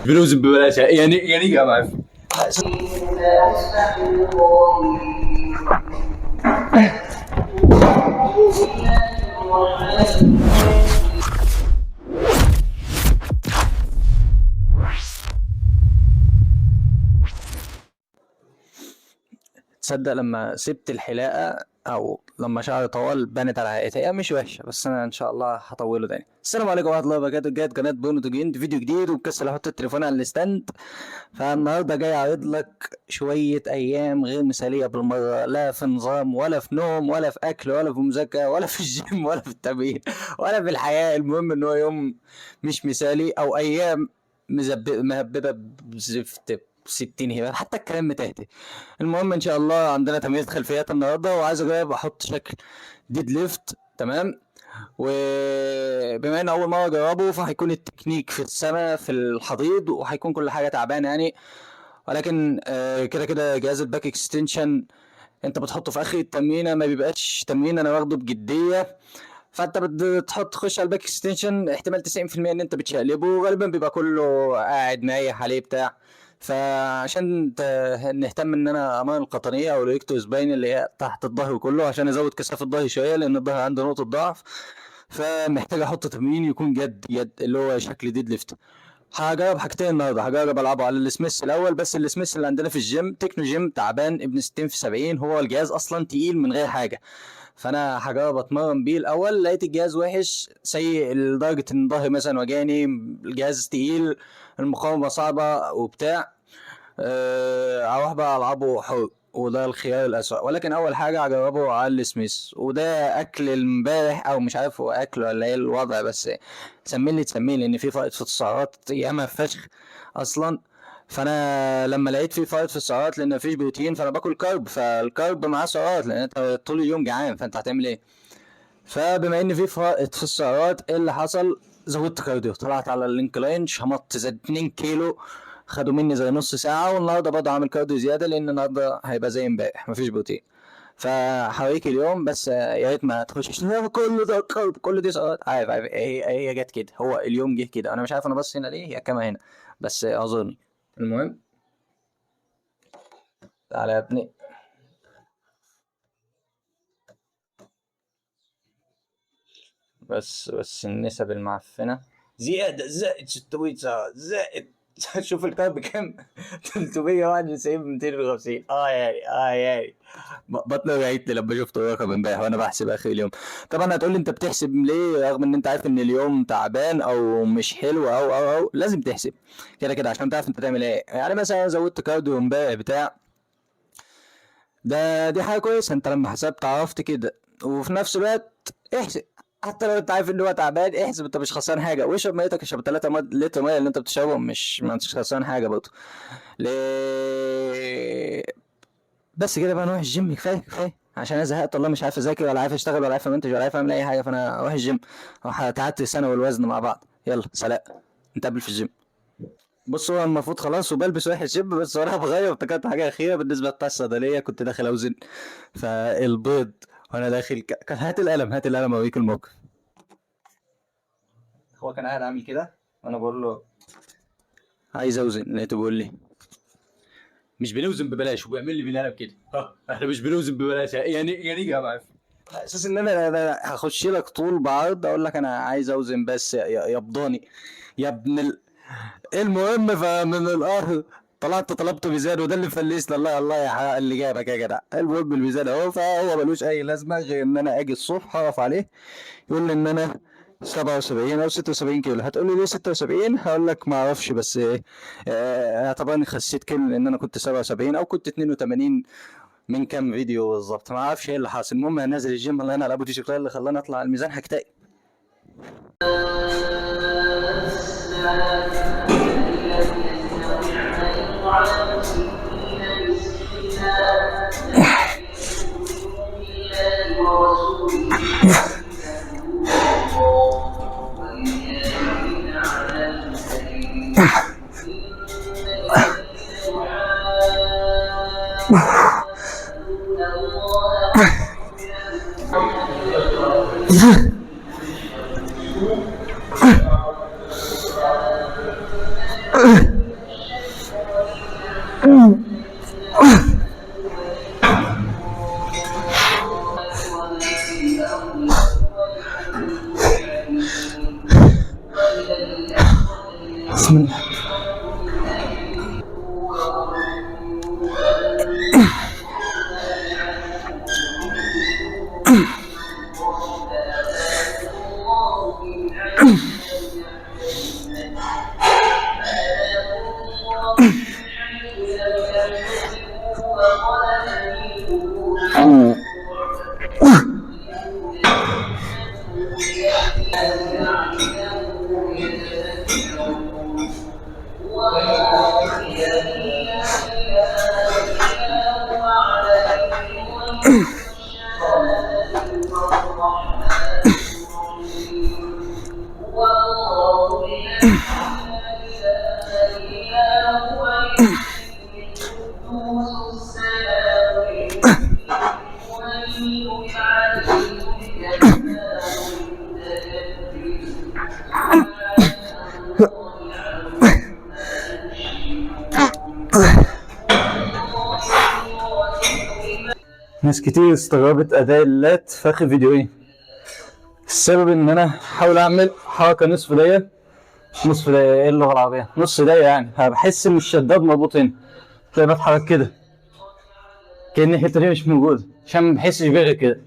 فلوس ببلاش يعني يا معفن. تصدق لما سبت الحلاقة او لما شعري طوال بانت على حقيقتها، هي مش وحشة بس انا ان شاء الله هطوله تاني. السلام عليكم ورحمة الله وبركاته. جاية قناة بونو جيند، فيديو جديد ومكسل احط التليفون على ال stand. فالنهارده جاي اعرض لك شوية ايام غير مثاليه بالمرة، لا في نظام ولا في نوم ولا في اكل ولا في مذاكرة ولا في الجيم ولا في التمرين ولا في الحياة. المهم ان هو يوم مش مثالي او ايام مهببه بزفت 60 هبه، حتى الكلام متهته. المهم ان شاء الله عندنا تمرين خلفيات النهارده، وعايز اجرب احط شكل deadlift، تمام؟ وبما ان اول مرة اجربه فهيكون التكنيك في السماء في الحضيض، وهيكون كل حاجة تعبانة يعني، ولكن كده كده جهاز ال back extension انت بتحطه في اخر التمرينه، ما بيبقاش تمرين انا واخده بجدية، فانت بتحط تخش على ال back extension احتمال 90% ان انت بتشقلبه، غالبا بيبقى كله قاعد مريح عليه بتاع. فعشان نهتم ان انا امان القطنيه او ال erector spinae اللي هي تحت الظهر كله، عشان ازود كثافة الظهر شوية لان الظهر عنده نقطة ضعف، فمحتاج احط تمرين يكون جد جد اللي هو شكل deadlift. هجرب حاجتين النهارده، هجرب العبه على السميث الاول، بس السميث اللي عندنا في الجيم Technogym تعبان ابن 60 في 70، هو الجهاز اصلا تقيل من غير حاجة، فانا هجرب اتمرن بيه الاول. لقيت الجهاز وحش سيء لدرجة ان ظهري مثلا وجعني، الجهاز تقيل، المقاومة صعبة وبتاع، اروح بقى العبه حر، وده الخيار الاسوأ. ولكن اول حاجة هجربه على السميث، وده اكل امبارح او مش عارف هو اكل ولا ايه الوضع، بس سميه اللي تسميه لان في فائض في السعرات ياما فشخ اصلا. فانا لما لقيت في فائض في السعرات لان مفيش بروتين، فانا باكل carb، فال carb معاه سعرات لان انت طول اليوم جعان، فانت هتعمل ايه؟ فبما ان في فائض في السعرات، ايه اللي حصل؟ زودت cardio، طلعت على ال incline شمطت زاد 2 كيلو، خدوا مني زي نص ساعة. والنهارده برضه عامل cardio زيادة لان النهارده هيبقى زي امبارح مفيش بروتين. فحواليك اليوم بس يا ريت ما تخشش كل ده carb كل دي سعرات، عارف عارف هي جت كده، هو اليوم جه كده، انا مش عارف انا بص هنا ليه، هي كما هنا، بس اعذرني. المهم تعالى يا ابني، بس النسب المعفنة زيادة زائد 600 سعرات زائد شوف ال carb كام 391 250. يعني بطني وجعتني لما شفت الرقم امبارح وانا بحسب اخر اليوم. طبعا هتقول لي انت بتحسب ليه رغم ان انت عارف ان اليوم تعبان او مش حلو او او او لازم تحسب كده كده عشان تعرف انت تعمل ايه. يعني مثلا زودت cardio امبارح بتاع ده، دي حاجة كويسة، انت لما حسبت عرفت كده. وفي نفس الوقت احسب حتى لو انت عارف ان هو تعبان، احسب انت مش خسران حاجة، واشرب ميتك، اشرب 3 لتر مية اللي انت بتشربهم، مش ما انتش خسران حاجة برضه. ليه بس كده بقى؟ نروح الجيم، كفاية كفاية عشان انا زهقت والله، مش عارف اذاكر ولا عارف اشتغل ولا عارف امنتج ولا عارف اعمل اي حاجة، فانا اروح الجيم. تعبت سنة والوزن مع بعض. يلا سلام، نتقابل في الجيم. بص هو المفروض خلاص وبلبس رايح الجيم، بس وانا بغير افتكرت حاجة اخيرة بالنسبة بتاع الصيدلية، كنت داخل اوزن فالبيض وانا داخل كان هات القلم، هات القلم اوريك الموقف. هو كان قاعد عامل كده وانا بقول له عايز اوزن، لقيته بيقول لي مش بنوزن ببلاش، وبيعمل لي بالقلم كده، ها احنا مش بنوزن ببلاش يعني يا معفن. على اساس ان انا هخش لك طول بعرض اقول لك انا عايز اوزن بس يا بضاني يا ابن المهم فمن القهر طلعت طلبت ميزان، وده اللي فلسنا، الله الله يا حق اللي جابك يا جدع. المهم الميزان اهو، فهو ملوش اي لازمه غير ان انا اجي الصبح اقف عليه يقول لي ان انا 77 او 76 كيلو. هتقول لي ليه 76؟ هقول لك ما اعرفش، بس اعتبرني خسيت كيلو لان انا كنت 77 او كنت 82 من كام فيديو بالظبط، ما اعرفش ايه اللي حاصل. المهم انا نازل الجيم، الله ينعل ابو دي شكلها اللي خلاني اطلع على الميزان، هكتئب. بسم الله. ناس كتير استغربت اداء ال lat في اخر فيديوهين. السبب ان انا احاول اعمل حركة نصف دايرة، نصف دايرة ايه اللغة العربية، نص دايرة يعني، بحس ان الشداد مربوط هنا، تلاقي بتحرك كده كأن الحتة دي مش موجودة، عشان ما بحسش بيها غير كده.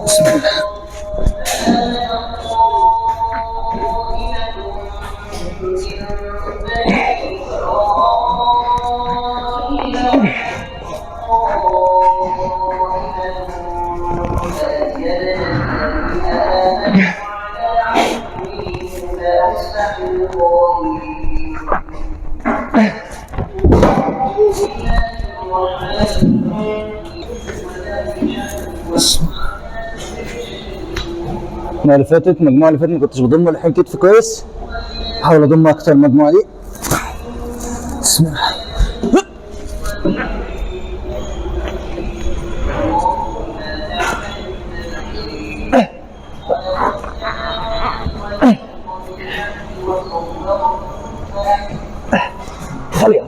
بسم الله. المجموعة اللي فاتت، المجموعة اللي فاتت ما كنتش بضم لحم كتف كويس، احاول اضم اكتر المجموعة دي. بسم الله. خليط.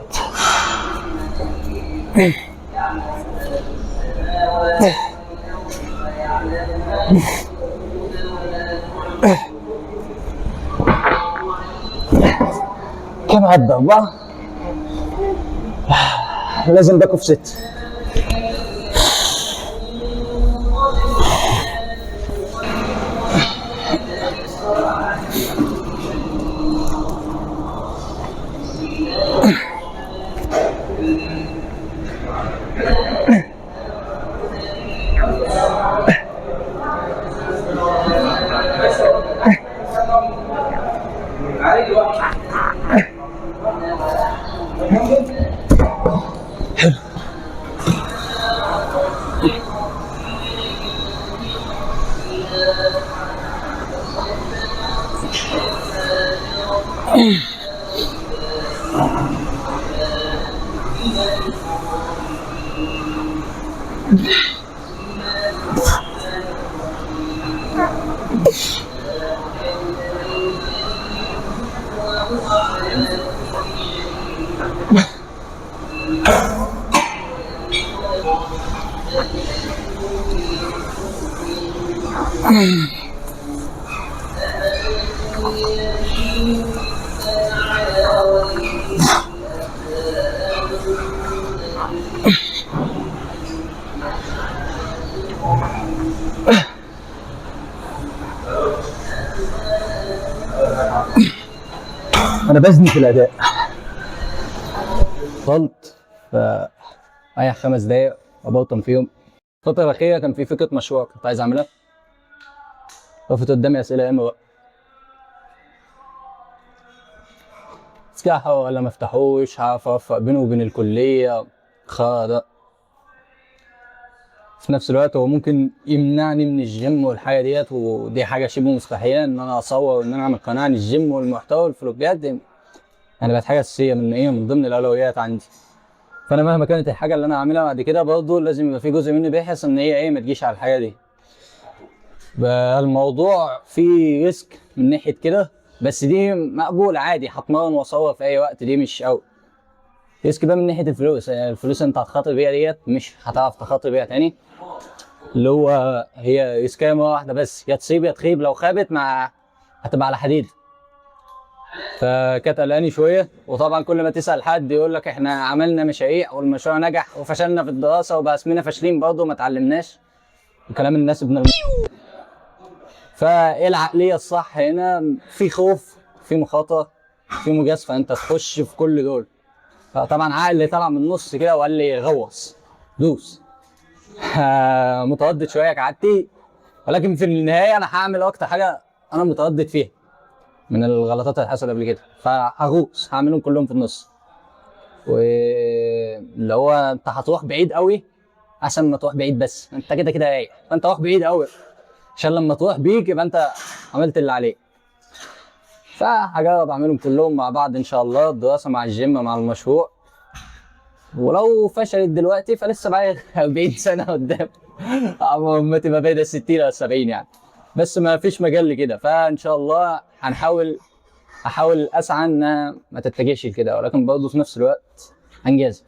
كم عدى؟ 4. لازم باكو في 6. حلو. انا بزني في الاداء. بطلت اريح 5 دقايق وابطن فيهم. الفترة الأخيرة كان في فكرة مشروع كنت عايز أعملها، وقفت قدامي أسئلة ياما بقى، افتحه ولا ما افتحوش، هعرف أوفق بينه وبين الكلية، خا في نفس الوقت هو ممكن يمنعني من الجيم والحاجة ديت، ودي حاجة شبه مستحيلة إن أنا أصور وإن أنا أعمل قناة عن الجيم والمحتوى والفلوجات دي، يعني بقت حاجة أساسية من إيه، من ضمن الأولويات عندي. فانا مهما كانت الحاجة اللي انا هعملها بعد كده برضه لازم يبقى في جزء مني بيحس ان هي ايه، ما تجيش على الحاجة دي. بقى الموضوع فيه risk من ناحية كده، بس دي مقبول عادي، هتمرن واصور في اي وقت، دي مش قوي risk بقى. من ناحية الفلوس، يعني الفلوس انت هتخاطر بيها ديت مش هتعرف تخاطر بيها تاني، اللي هو هي risk ايه مرة واحدة بس، يا تصيب يا تخيب، لو خابت مع هتبقى على حديد. فكانت قلقاني شوية. وطبعا كل ما تسال حد يقول لك احنا عملنا مشاريع والمشروع نجح وفشلنا في الدراسة وبقى اسمنا فاشلين برضه ما اتعلمناش، وكلام الناس ابن فايه العقلية الصح هنا؟ في خوف، في مخاطره، في مجازفة، انت تخش في كل دول. فطبعا عقلي طلع من النص كده وقال لي غوص دوس. متردد شوية كعادتي، ولكن في النهاية انا هعمل اكتر حاجة انا متردد فيها من الغلطات اللي حصلت قبل كده، فهغوص هعملهم كلهم في النص. واللي هو انت هتروح بعيد قوي عشان ما تروح بعيد، بس انت كده كده رايح، فانت روح بعيد قوي عشان لما تروح بيك يبقى انت عملت اللي عليك. فهجرب اعملهم كلهم مع بعض ان شاء الله، الدراسة مع الجيم مع المشروع. ولو فشلت دلوقتي فلسه معايا 40 سنة قدام، ما تبقى بين 60 او 70 يعني، بس ما فيش مجال لكده. فان شاء الله هنحاول، احاول اسعى ان ما تتجهش لكده، ولكن برضه في نفس الوقت هنجاز.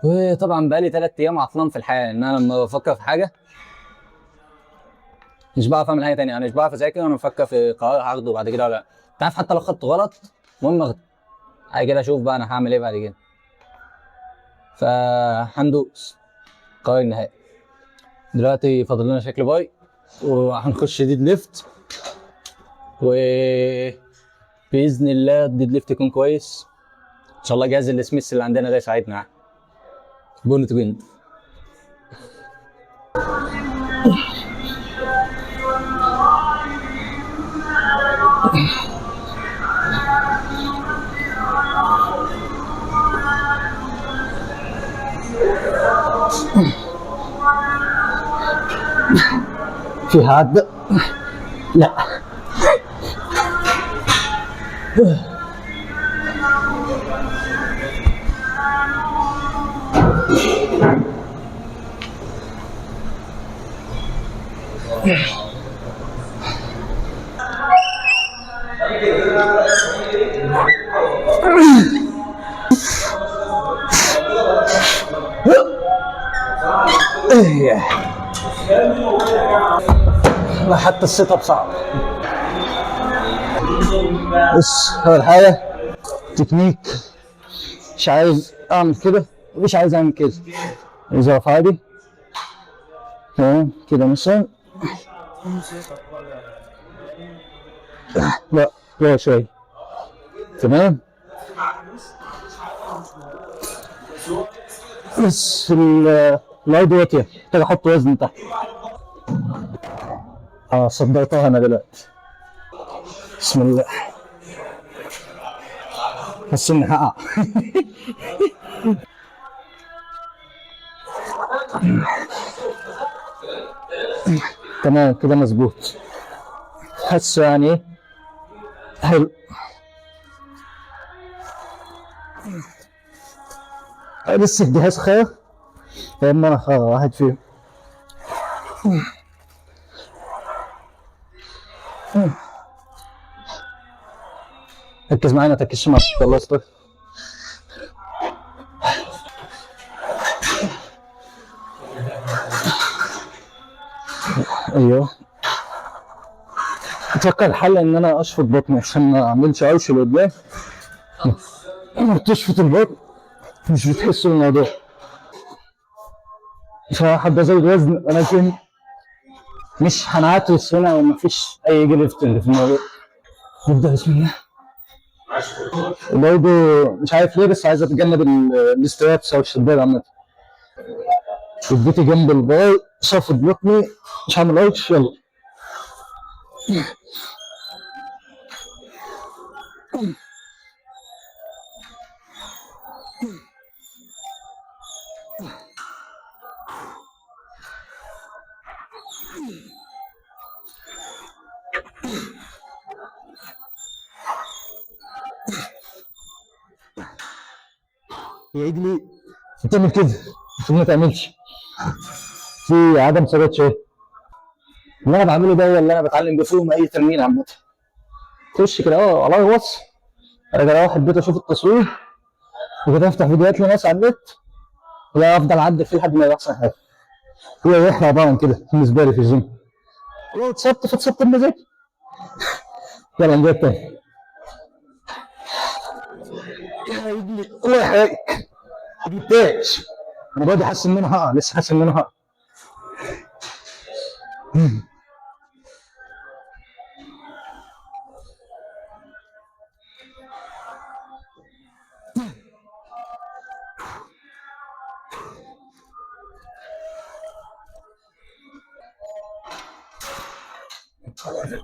وطبعا بقالي 3 ايام عطلان في الحياة، ان انا لما بفكر في حاجة مش بعرف اعمل حاجة تانية، انا مش بعرف اذاكر وانا بفكر في قرار هاخده بعد كده ولا لا. انت عارف حتى لو خدته غلط المهم اخده، بعد كده اشوف بقى انا هعمل ايه بعد كده. فهندوس قرار النهائي. دلوقتي فاضل لنا شكل bi وهنخش deadlift، و باذن الله ال deadlift يكون كويس ان شاء الله. جهاز السميث اللي عندنا ده يساعدنا يعني. بون توين. في هاد لا لا حتى ال sit up صعب. بص اول حاجة تكنيك، مش عايز اعمل كده ومش عايز اعمل كده، عايز اقف عادي تمام كده مثلا، لا لا شوية تمام. بس الارض واطية، محتاج احط وزن تحت. صدرتها انا دلوقتي. بسم الله، حاسس اني هقع. تمام كده مظبوط، حاسه يعني حلو. لسه الجهاز خير يا اما انا خير واحد فيهم. ركز معانا، تركزش مع الله يستر. ايوه اتوقع الحل ان انا اشفط بطني عشان ما اعملش عرش لقدام. لما بتشفط البطن مش بتحس بالموضوع. مش حابب ازود وزن ولكن مش هنعكس هنا ومفيش اي جريفت في الموضوع. نبدا بسم الله. برضه مش عارف ليه بس عايز اتجنب ال straps او الشداد عامة. ركبتي جنب البار، شافط بطني، مش هعمل arch. يلا يعيد لي بتعمل كده، المفروض ما تعملش. في عدم ثبات شوية. اللي انا بعمله ده هو اللي انا بتعلم بيه فيهم اي تمرين عامة. خش كده الغوص، ارجع اروح البيت اشوف التصوير، وكده افتح فيديوهات لناس على النت، ولا افضل اعدل فيه لحد ما يبقى احسن حاجة. هي رحله عبارة عن كده بالنسبة لي في الجيم. لو اتصبت فاتصبت بمزاجي. يلا نجيب تاني. يا رجلي الله يحرقك، ما جبتهاش. انا برضه حاسس ان انا هقع، لسه حاسس ان انا هقع.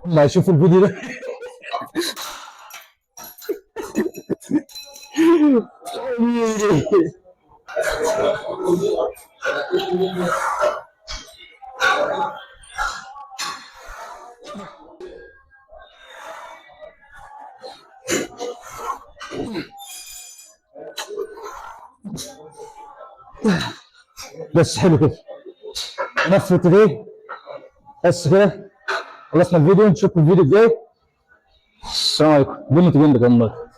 ما يشوفوا الفيديو ده. بس حلو كده، نفذت ايه بس كده. خلصنا الفيديو، نشوفكم الفيديو الجاي. السلام عليكم. دمتم جنبك والله.